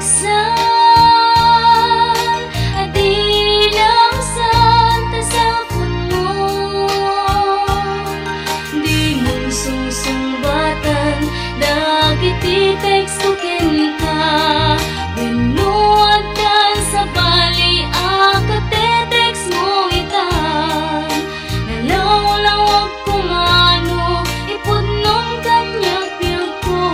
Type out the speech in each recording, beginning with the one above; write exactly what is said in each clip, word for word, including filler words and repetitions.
San, a di lang san ta cellphone mo. Di mo sungsungbatan dagiti text ko kenka. Wenno addan sabali a ka-text mo itan. Nalawlawag kumano ipudnom kaniak biagko.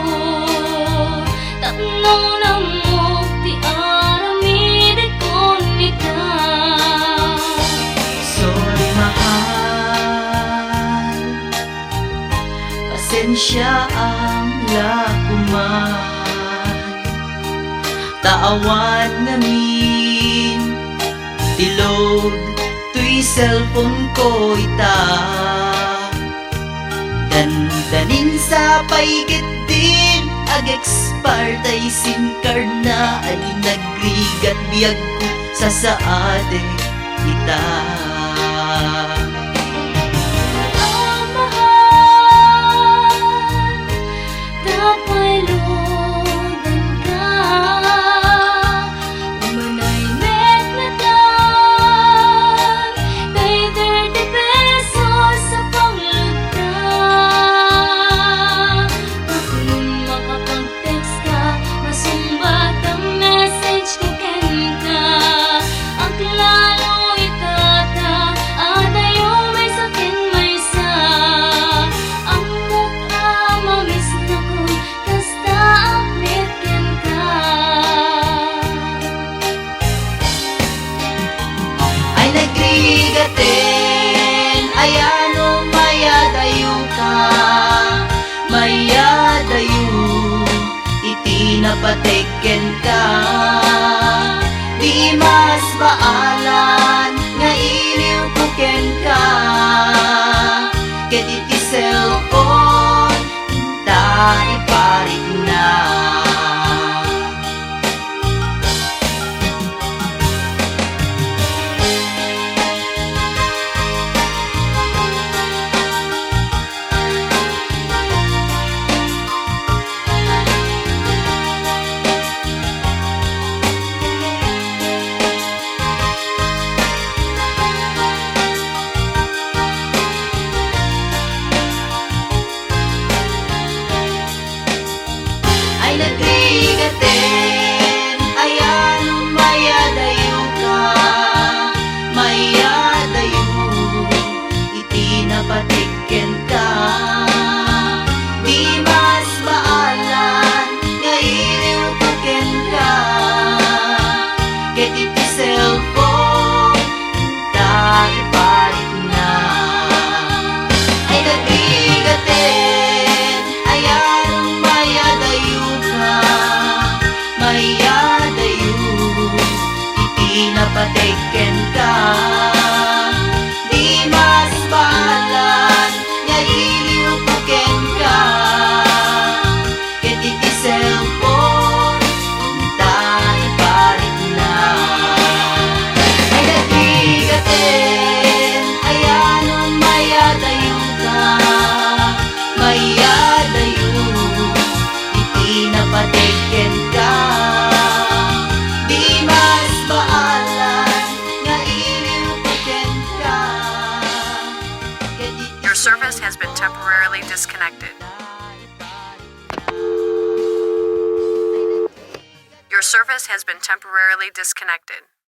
Tapno nammok ti aramidekon ita. Sorry, mahal. Pasensiaam la koman. Ta awan ngamin ti load toy cellphone ko ita. Dandanin sa pay ketdin ag-expire tay SIM card na a di nagrigat biagko, sasaadek ita. Amahal, tapay ludanka. Umanay met natang tay thirty pesos a pangludda. Tapno makapag-text ka, masungbat a message ko kenka. Aglalo ita ta adayo maysa ken maysa. Ammok a mamisnakon kasta apnit kenka. Ay, nagrigaten, ay, ano, mayadayo ka, mayadayo iti napatek kenka. Di mas baalan nga iliwko kenka ket iti cellphone ta iparikna. Ay, nagrigaten, ay, ano, mayadayo ka, mayadayo iti napatek kenka. Di mas baalan nga iliwko kenka ket iti cellphone ta iparikna. Ay, nagrigaten, ay, ano, mayadayo ka, mayadayo iti napatek kenka. Di mas baalan nga iliwko kenka ket iti cellphone ta iparikna. Ay, nagrigaten, ay, ano, mayadayo ka, mayadayo iti napatek kenka. Di mas baalan nga iliwko kenka ket iti Your service has been temporarily disconnected. Your service has been temporarily disconnected.